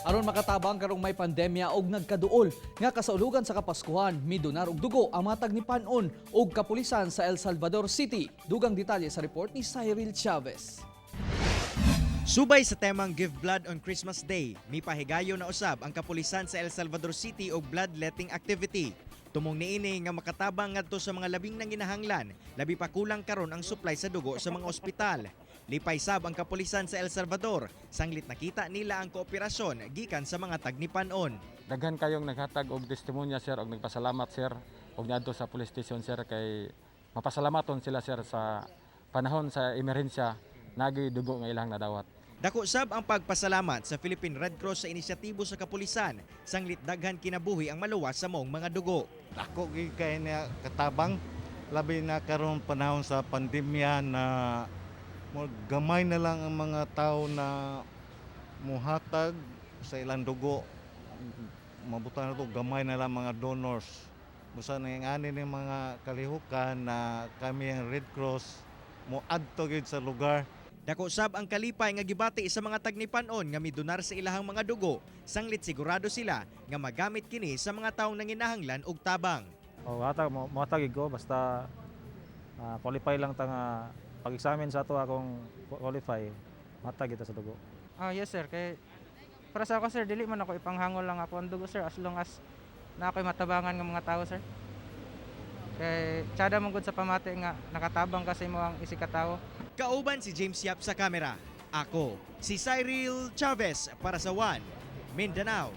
Aron makatabang karong may pandemya og nagkaduol nga kasaulugan sa Kapaskuhan, midonar og dugo ang mga tagnipan-on og kapulisan sa El Salvador City. Dugang detalye sa report ni Cyril Chavez. Subay sa temang Give Blood on Christmas Day, mipahigayo na usab ang kapulisan sa El Salvador City og bloodletting activity. Tumong niini nga makatabang ngadto sa mga labing nanginahanglan, labi pa kulang karon ang supply sa dugo sa mga ospital. Lipay sab ang kapulisan sa El Salvador, sanglit nakita nila ang kooperasyon gikan sa mga tagnipanon. Daghan kayong naghatag og testimonya, sir, og nagpasalamat, sir, og niadto sa police station, sir, kay mapasalamaton sila, sir, sa panahon sa emerhensya nagi dugo nga ilang nadawat. Dako sab ang pagpasalamat sa Philippine Red Cross sa inisyatibo sa kapulisan, sanglit daghan kinabuhi ang maluwas sa maong mga dugo. Dako gyud kay niya katabang, labi na karon panahon sa pandemya na mo gamay na lang ang mga tao na muhatag sa ilang dugo. Mabutan na to, gamay na lang mga donors. Busa nang ani ning mga kalihukan na kami ang Red Cross mo adto gyud sa lugar. Dako sab ang kalipay nga gibati sa mga tagnipanon nga midonar sa ilahang mga dugo, sanglit sigurado sila nga magamit kini sa mga taong nanginahanglan og tabang. O hatag mo mohatag ko basta qualify lang ta nga pag-examine sa ato akong qualify, hatag kita sa dugo. Ah, yes, sir, kay para sa ako, sir, dili man ako ipanghangol lang ako ang dugo, sir, as long as na ako'y matabangan ng mga tao, sir. Kay tsada man gud sa pamati nga nakatabang kasi mo ang isig ka tawo. Kauban si James Yap sa kamera. Ako, si Cyril Chavez para sa One Mindanao.